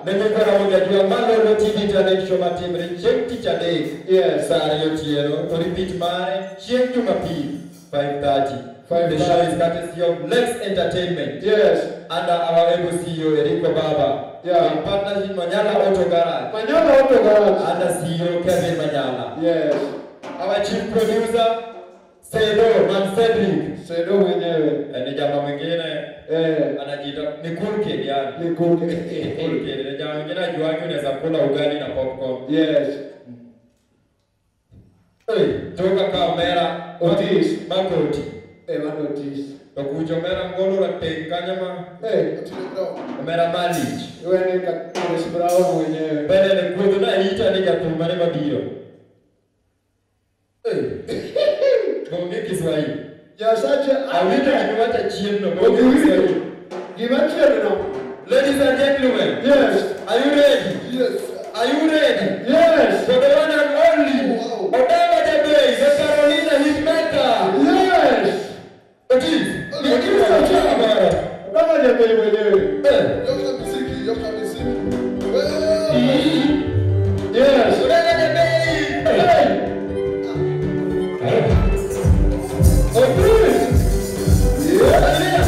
Nene kora Malolo TV talent show matimre chieng' tich adek. Yes. Sa ariyo otieno to repeat mare chieng' Jumapil 5:30. The show is courtesy of Lex Entertainment. Yes. Under our able CEO Eriko Baba. Yeah. In partnership Manyala Auto Garage. Manyala Auto Garage. Under CEO Kevin Manyala. Yes. Our chief producer Sedo Man Cedric. Sedo mwenyewe. Ni jamaa mwingine anajiita ni cool kid yani. Ni cool kid. Ni cool kid. Ni jamaa mwingine ajuangi unaweza kula ugali na popcorn. Yes. Hey, toka kamera Otis. Makoti. Mano Otis. Tokuja omera ngolo rateng kanyo ma. Omera malich. Wewe ni Chris Brown mwenyewe. Mbele ni kwedho na ita ni jathum mane mabiro. Bonge Kiswahili. Nyasache awinjo gimiwacho chien no. Bonge Kiswahili. Gima chien no. Ladies and gentlemen. Yes. Are you ready? Yes. Are you ready? Yes. For the one and only. Wow. Odanga Jabez, the Carolina Hitmaker. Yes. Otis. Odanga Jabez mwenyewe. Yoka muziki, yoka muziki. Yes. Odanga Jabez. Hey. Otis. Yes.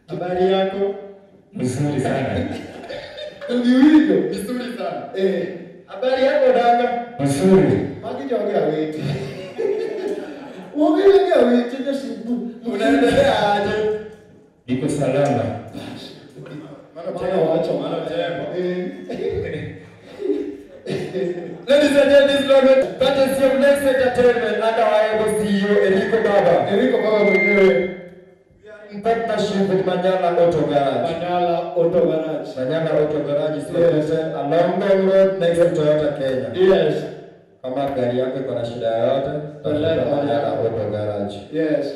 Habari yako? Mzuri sana. Ndio vizuri sana. Habari yako danga? Mzuri. Makijaongea wewe. Uongea wewe tena. Unaendelea aje? Niko salama. Maana waacha maana jema. Ladies and gentlemen, courtesy of Next Entertainment under our able CEO Eriko Baba. Eriko Baba mwenyewe. In partnership with Manyala Auto Garage. Manyala Auto Garage. Manyala Auto Garage is located along the road next to Toyota Kenya. Yes. Kama gari yako iko na shida yoyote, tafuta Manyala Auto Garage. Yes.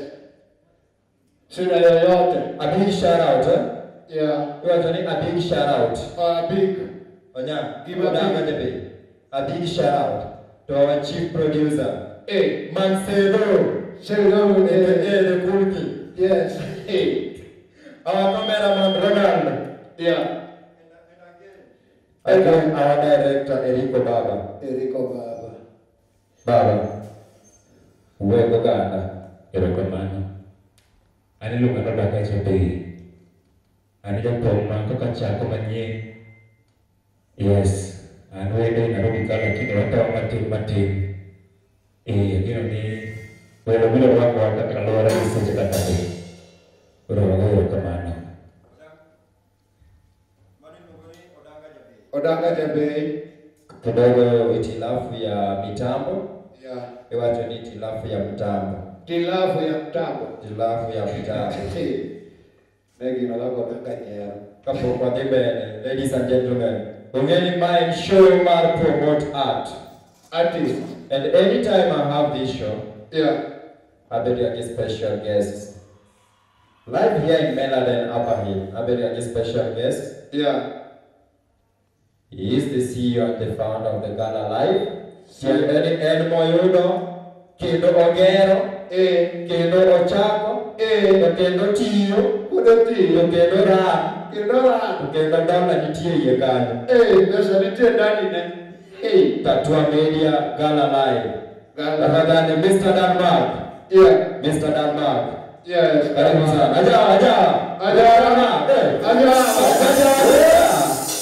Shida yoyote. A big shout out, eh? Yeah. We are doing a big shout out. A big. Onya, give a big. A big shout out to our chief producer. Hey. Mancedo. Shedo, aka the cool king. Yes. Hey. Our cameraman Ronald. Yeah. And again, our director Eriko Baba. Eriko Baba. Baba. Wego ganda. Erokamano. Ani luonga ni Odanga Jabei. An jathum ma koka chako manyien. Yes. An wendo e Nairobi ka lakini watimo matin matin. Ageno ni welo biro rwakowa kaka alwora gi seche kaka ni. Koro wagoyo erokamano. Odanga Jabei. Kidogo itilafu ya mitambo. Yeah. Iwacho ni itilafu ya mtambo. Itilafu ya mtambo. Itilafu ya mtambo. Negi nalako Odanga nyiero. Kapok wadhi mbele, ladies and gentlemen, ong'eni ma en show mar promote art. Artist. And anytime I have this show, yeah, abedo gi special guests. Live here in Meladen Upper Hill, abedo gi special guests. Yeah. He is the CEO and the founder of the Gala Live. Tiende ni en moyudo, kendo ogero, kendo ochako, to kendo tiyo, to kendo ran, to kendo dola nitie iye kanyo. Pesa nitie ndani ne. Tatua Media Gala Live. Tafadhali Mr. Danmark. Yeah. Mr. Danmark. Yes. Karibu sana. Aja, aja. Aja. Aja. Aja.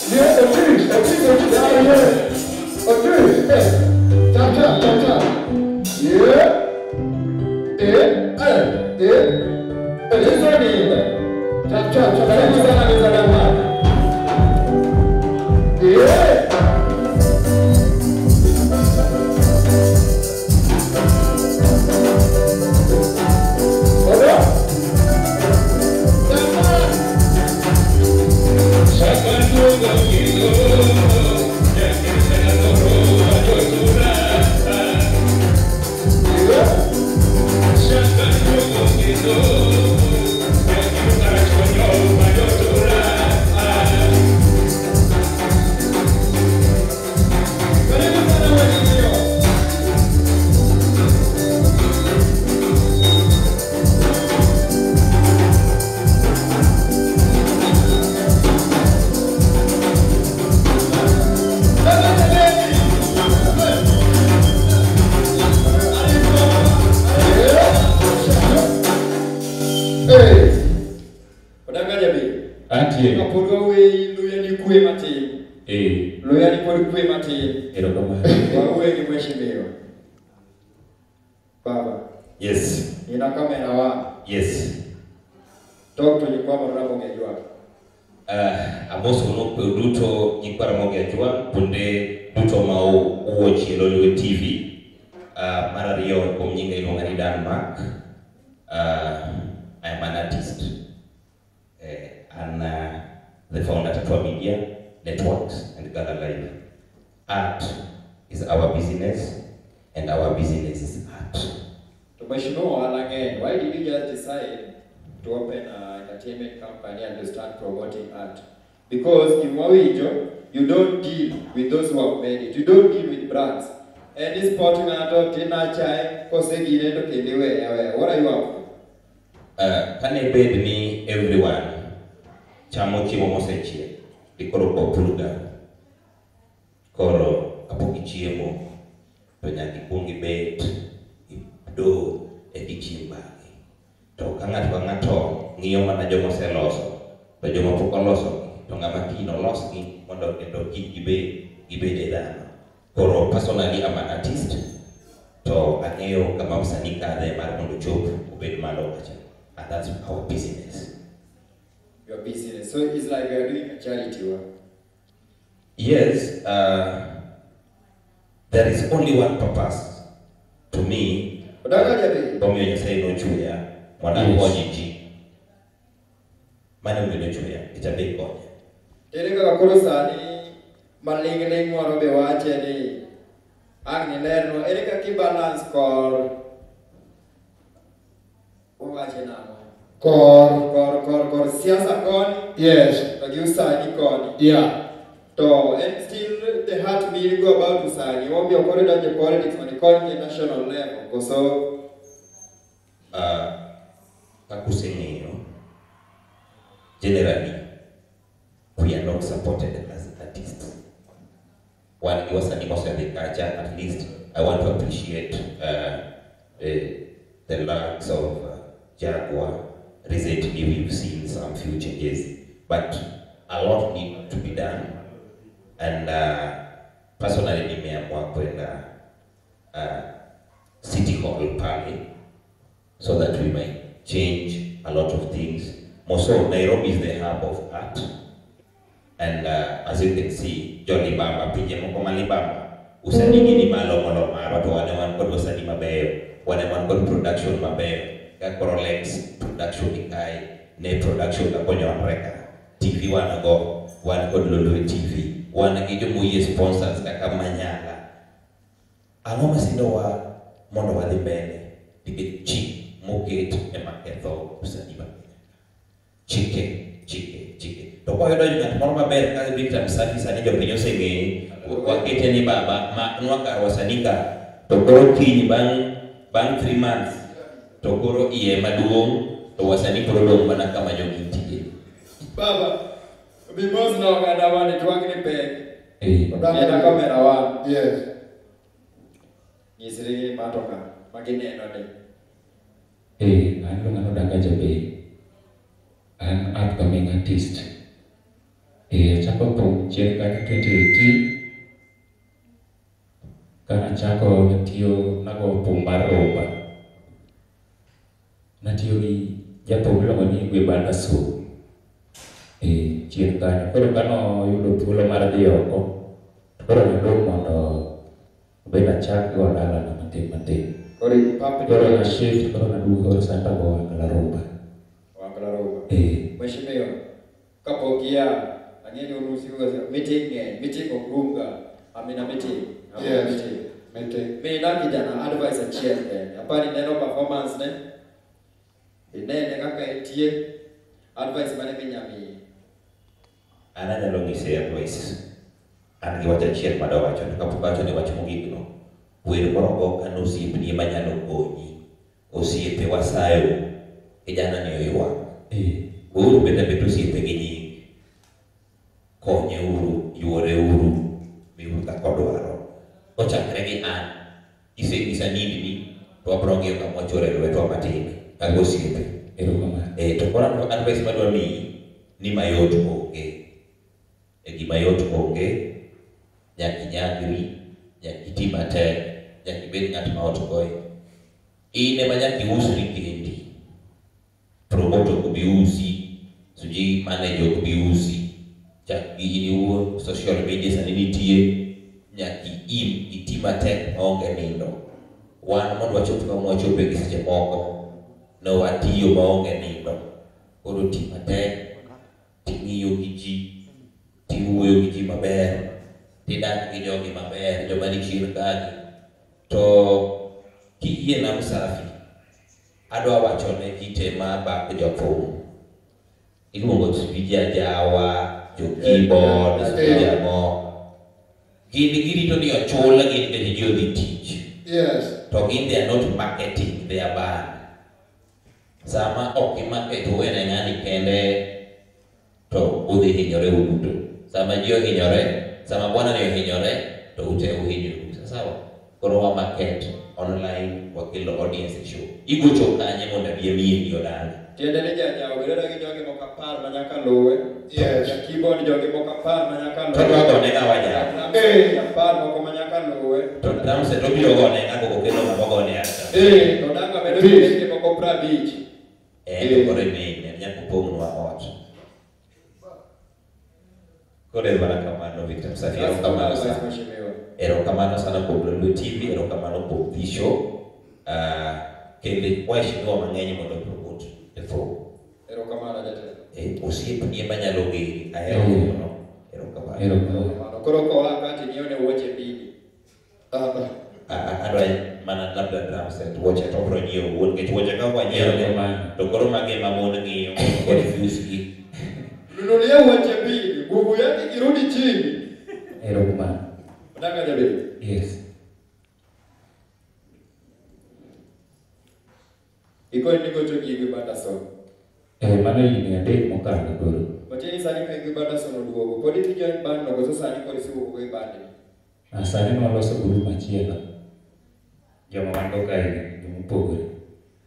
Yeah, Otis, Otis, Otis, yeah. Otis, tap, tap, tap, tap. Yeah. Eh, eh, eh. Listen. Tap, tap. chap chap. Karibu sana Mr. Denmark. Yeah. Odo. Denmark. Yeah. Karibu sana mheshimiwa. Hey. Odanga jabi. Antie. Kapod waweyi luya ni kwe matin. Eh, Luya ni pod kwe matin. erokamano. Wawe gi mheshimiwa. Baba, Yes, nina kamera wa. yes. Talk to nyikwa Ramogi Ajwang'. Amoso no duto nyikwa Ramogi Ajwang' kuonde duto ma uwuochie Lolwe TV. Mar ariyo kuom nyinga iluonga ni Dan Mark. I am an artist. And the founder of Tatua Media Networks and Gala Live. Art is our business and our business is art. To mheshimiwa ohala ng'eny, why did you just decide to open an entertainment company and to start promoting art? Because in Wawinjo, you don't deal with those who have made it. You don't deal with brands. Any sport ng'ato tina chae kose gine to kendo iweya aweya. What are you up to? Kane bed ni everyone chamo chiemo mosechiek, dikoro ok purga. Koro kapok ichiemo to nyaka ikuong ibet, ido eka ichiem bang'e. To ka ng'ato ka ng'ato ng'iyo mana joma oseloso, to joma pok olosogi, to ng'ama kiny nolosgi mondo kendo kiny gibed e dhano. Koro personally I'm an artist, to ang'eyo kama msanii kadhe mar mondo ochop obed malo kacha. And that's our business. Your business. So it's like you are doing a charity work. Yes, there is only one purpose to me. Odanga jabi. Omiyo Nyasaye nochweya mondo Yes. akony ji. Mano omiyo nochweya, nikech abe konya. Ere kaka koro sani maling'ling' moro be wache ni ang' nilernwa ere kaka i balance kor wawache nang'o? Kor. Kor siasa koni Yes. to gi usani koni. Yeah. To en still the heart mirigo about usani momiyo koro idonjo e politics mondo ikony e national level koso Kaka useng'eyo, generally, we are not supported as artists. Wan gi wasanii mosedhi kacha, at least I want to appreciate the likes of Jaguar. Recently we've seen some few changes, but a lot need to be done. And personally nimeamua kwenda City Hall pale so that we might change a lot of things. More so, Nairobi is the hub of art. And as you can see, Johnny Bamba, pinje moko ma libamba, usanii gi ni malo molo marwa to wan wan kod wasanii mabeyo, wan wan kod production mabeyo, ka koro Lex production ni kae, ne production ka konyo ka, TV wan go, wan kod Lolwe TV, wan gi jomoyie sponsors kaka Manyala. Ang'o masindowa mondo wadhi mbele? Nikech chik moket ema ketho usanii ma Kenya. Chike, chike, chike. To kwayudo ng'at moro maber ka Victor Msafi sani jopiny oseng'eye, wakete ni baba maknwa kar wasanii ka, to koro kiny bang' 3 months to koro iye maduong' to wasanii koro dong' mana kama jogintie. Baba, bimos na oganda wan twak ni pek. Eh, Nena kamera wan. Yes. Nyisri ni mato ka magineno ni. An iluonga ni Odanga Jabei. An upcoming artist. Achako thum chien kanyo 2018. Kanachako natiyo nago thum mar rumba. Natiyo gi jathum miluongo ni Gwe Banda Soul. Chien kanyo. Koro kano yudo thuolo mar dhi oko, to koro nadong' mondo obed achak go dalana matin matin. Koro ipapni. Koro na shift, koro naduogo koro sani tago ohangla rumba. Ohangla rumba. Eh. Mheshimiwa, kapok ia, ang'e ni un usiko ga meeting ng'eny, meeting ok rum ga. Amina meeting. Amina Yes. meeting. Meeting. Mina kijana advice achiel kende. Apani neno performance ne. Inene kaka entie. Advice mane minya miye? An anyalo ng'ise advice. An gi wach achiel madawacho to kapok awacho ni wach mogik no. Wer moro go ka osiepni ema nyalo konyi. Osiepe wasayo. Kijana ni oywak. Weuru bed abet osiepe gi nying. Konye uru, yuore uru, miuru kaka odwaro. Kochakre gi an, kiseng'isa nindni, to wabro ng'iyo kama wachore lwetwa matin kaka osiepe. Erokamano. To koro an advice madwa miyi ni mayot onge. E gima yot onge, nyaka inyagri, nyaka iti matek, nyaka ibed ng'at ma outgoing. In ema nyaka iusri kendi. Promoter ok bi usi, sijui manager ok bi usi. Chak gi in iwuon, social media sani nitie, nyaka iim, iti matek maonge nindo. Wan mondo wachop kama wachope gi seche moko, ne watiyo maonge nindo. Koro ti matek, ting'iyo gi ji, tiwuoyo gi ji maber, tidak gi jogi maber, joma ni chien kagi. To kiyie na Msafi, adwa wacho ne ji te ma bak jothum. Iluongo sijui jajawa, jo keyboard, sijui jang'o. Gin girito ni ochulgi nikech ji odhi tich. Yes. To gin they are not marketing their band. Sama ok i-market wene ng'ani kende to udhi hinyore uduto. Sama ji ohinyore, sama bwana ni ohinyore, to ute uhinyoru. Sawa? Koro wa market online, wakelo audience e show. Igocho kanye mondo abi amiyi odanga. Tiende ni jajawa bedo gi jogi moko 10 ma nyaka luwe. Yes. Ja keyboard jogi moko 10 ma nyaka To luwe. dwa gone ng'awa jawa. Drums 10 moko ma nyaka luwe. To drums to obiro gone ng'a koko kelo ng'ama gone ata. To danga bedo gi jogi moko 50. To koro email, en nyaka opong'nwa ot. Koro en mana kamano Victor Msafi, erokamano Advice, sana. Mheshimiwa. Erokamano sana kuom Lolwe TV, erokamano kuom The Show. Kendo waheshimiwa mang'eny mondo promote the thum. Erokamano jatelo. Osiepni ema nyalo geri, ahero thumno. Erokamano. Erokamano. Erokamano. Koro koa ka tinyiew ne wuoche mbili. Adwa mana labda drum set, wuoche to obiro nyiewo owuon, nikech wuoche ka wanyiewo ne, Erokamano. to koro magi ema mon ng'iyo, confuse gi. Nunulia wuoche mbili, nguvu yake irudi chini. Erokamano. Odanga jabedi. Yes. Ikoni ni gocho gi Igwe Bandason. Mano higni 3 mokalo koro. Wacheni sani ka Igwe Bandason oduogo, pod idhi join band no koso sani koro isewuok e band ni? Sani nwaloso group machielo. Joma wan go kae joma opogore.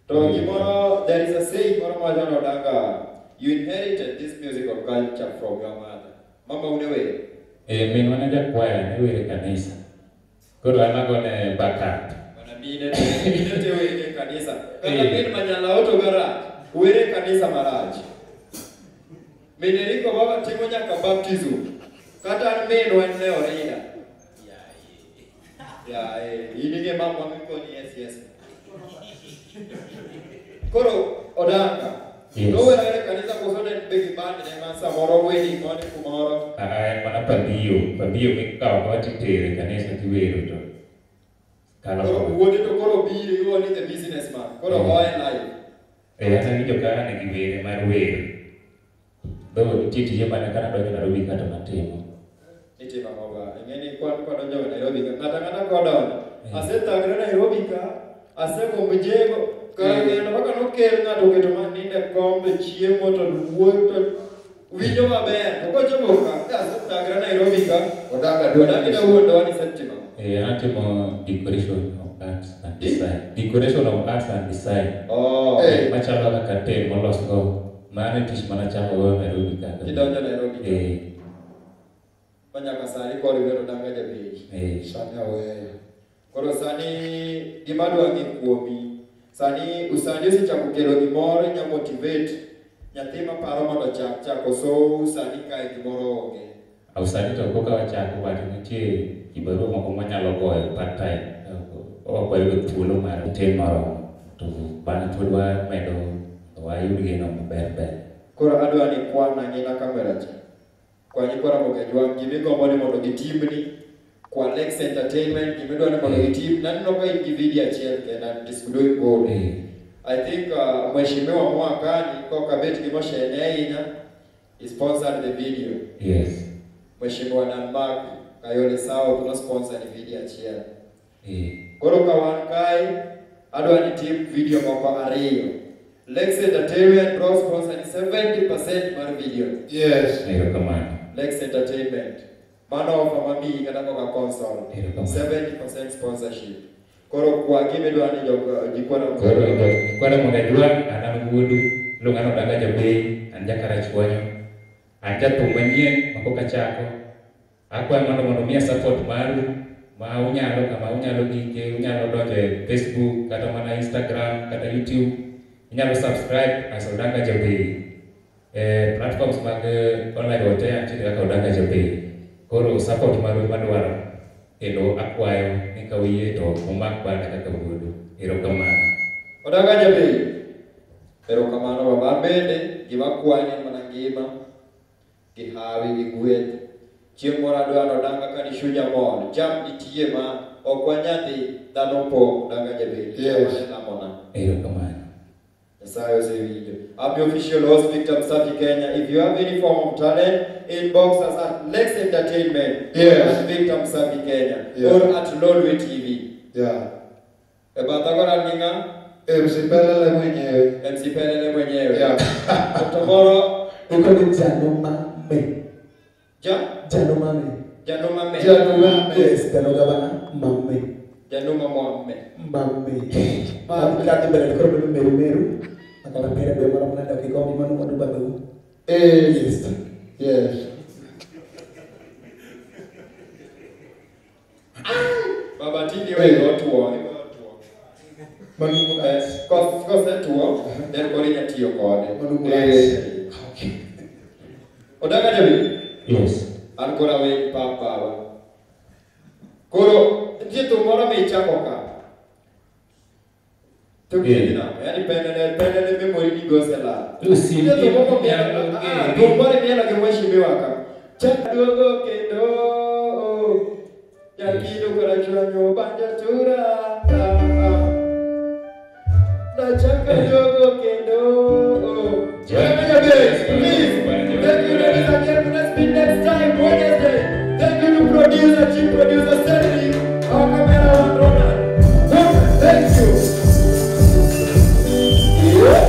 To gimoro, there is a saying moro mawacho ni Odanga, you inherited this musical culture from your mother. Mama une wer? Minwa ne jakwaya, ne wer e kanisa. Koro an agone backup. Mana mine te, mine te wer e kanisa. Kata min manyala oto garach, wer e kanisa marach. Mine Riko baba timo nyaka baptism. Kata an minwa ne orida. Ya, in ing'e mama mikoni yes yes. Koro Odanga, Yes. nowero e kanisa koso ne en be gi band ne ma samoro wedding koni kumoro. En mana pambio, pambio mikawo akawa titero e kanisa tiwero to kalo Koro kode. wuode to koro biro iluongo ni the businessman. Koro oe live. An awinjo ka an gi were mar wer. Though nitie tije mane ka nadonjo Nairobi ka to natimo. Nitimo ang'o ga? Ing'e ni kwan kwadonjo Nairobi ka, ng'ato ang'ata kodonjo. Asethagra Nairobi ka, asegombo jego. Kar ng'eno kaka nokel ng'ato oketo ma nindo e kom to chiemo to wuoyo to winjo maber. To kochopo ka, asethagra Nairobi ka. Odanga dwa Odanga ina wuondowa ni isetimo ang'o? An atimo decoration of arts and design. Decoration of arts and design. Oh. Machalo kaka curtain molos go. Mano e tich manachako go Nairobi ka. Kidonjo Nairobi ka. Ma nyaka sani koro ibedo Odanga jabei. Sani aweyo. Koro sani gima adwa ng'e kuomi, sani usani osechako kelo gimoro inya motivate Nyathi maparo mondo chak chako so sani kae gimoro onge. Au sani to koka wachako but nitie kibarua moko mwanyalo goyo part time. Ok wayudo thuolo mar tin moromo. To bang'e pod wamedo wayud geno maber ber. Koro adwa ni kwana ng'ina kamera cha. Kwa nyikwa Ramogi Ajwang' gimigombo ni mondo gitimni. Kwa Lex Entertainment gimidwa ni mondo gitim. Naneno ka in gi video achiel kenda Diskudoi Gold. I think Mheshimiwa Mwakani koka bet gi moshene ahinya he sponsored the video. Yes. Mheshimiwa Dan Mark Kayole South no sponsor ni video achiel. Koro ka wan kae adwa ni tim video moko ariyo. Lex Entertainment bro sponsor ni 70% mar video. Yes. Erokamano. Lex Entertainment. Mano offer mamiyi kata koka console. Erokamano. 70% sponsorship. Koro kwa gimidwa ni jikwa Koro nyikwa Ramogi Ajwang' an an wuodu iluonga ni Odanga Jabei, an jakarachuonyo. An jathum manyien ma koka chako. Akwayo mondo miya support maru ma unyalo kama unyalo gike, unyalo donjo e Facebook kata mana Instagram kata YouTube. Inyalo subscribe as Odanga Jabei. Platforms mag online wote antiere kaka Odanga Jabei. Koro support maru madwaro kendo akwayo ni ka uyie to umak bada kaka wuodu. Erokamano. Odanga Jabei. Erokamano baba. An bende gima kwayo en mana ngima gi hawi gi gweth. Chieng' moro adwa ni Odanga ka ni chunya mor. Jam nitie ma ok wanyadhi dhano pong' Odanga Jabei. Yes. Lamona. Erokamano. Nyasaye osewinjo. I'm your official host, Victor Msafi Kenya. If you have any form of talent, inbox us at Lex Entertainment. Yes. At Victor Msafi Kenya. Yeah. Or at Lolwe TV. Yeah. Batha kora ninga? MC Pelele mwenyewe. MC Pelele mwenyewe. Yeah. Tomorrow. Uko ni Jano Mame. Ja? Jano Mame. Jano Mame. Jano Mame. Yes, Jano Gabana Mame. Jano Mame. Mame. Mame. Kati mbele koro bedo meru meru. Akala pera be mara mna dok ikombi manu manu babu. Yes. Yes. Baba tindi we go tuo. Manu Kose tuo, then koro inya tiyo kode. Manu Okay. Odanga Jabei. Yes. An koro awe pap baba. Koro nitie thum moro michako ka. Thum ni nang'o? Yaani penene memory ni goselal. Nitie thum moko mielo, thum moro mielo gi mheshimiwa ka. Chak duogo kendo Jakido karachuonyo banja tura. Nachaka duogo kendo. Please, thank you ladies and gentlemen. Let's meet next time, Wednesday. Thank you to producer, chief producer, Cedric, our camera Ronald. Thank you. Yeah.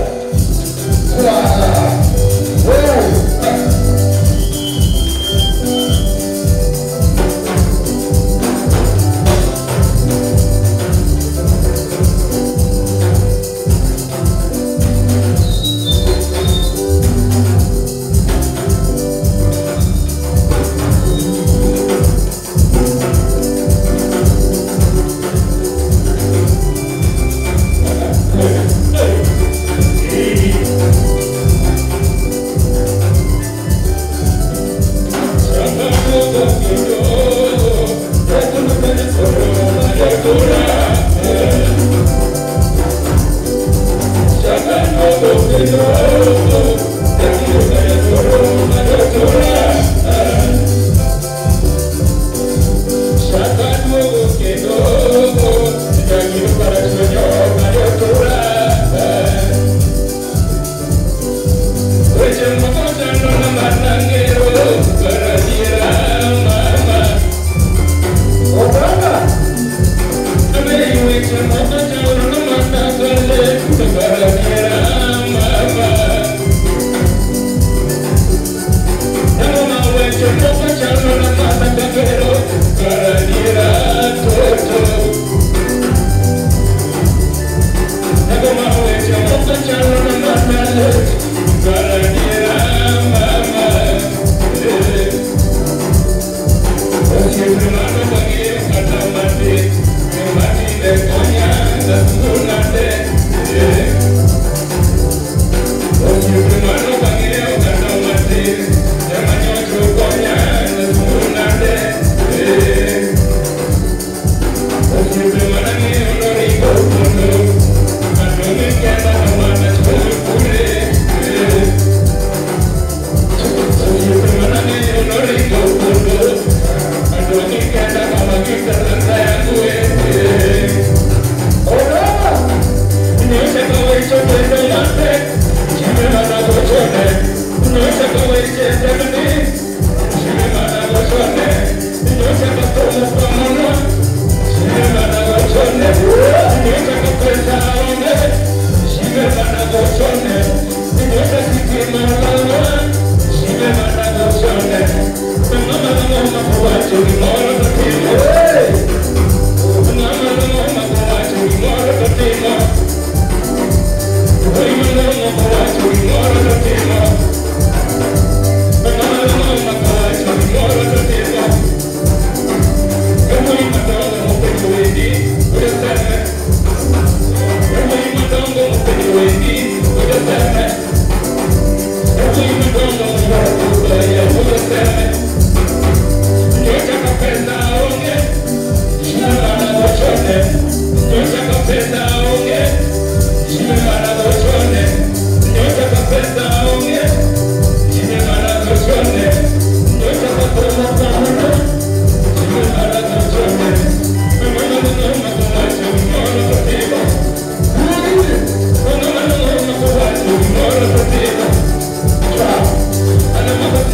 Wow.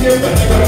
Thank you.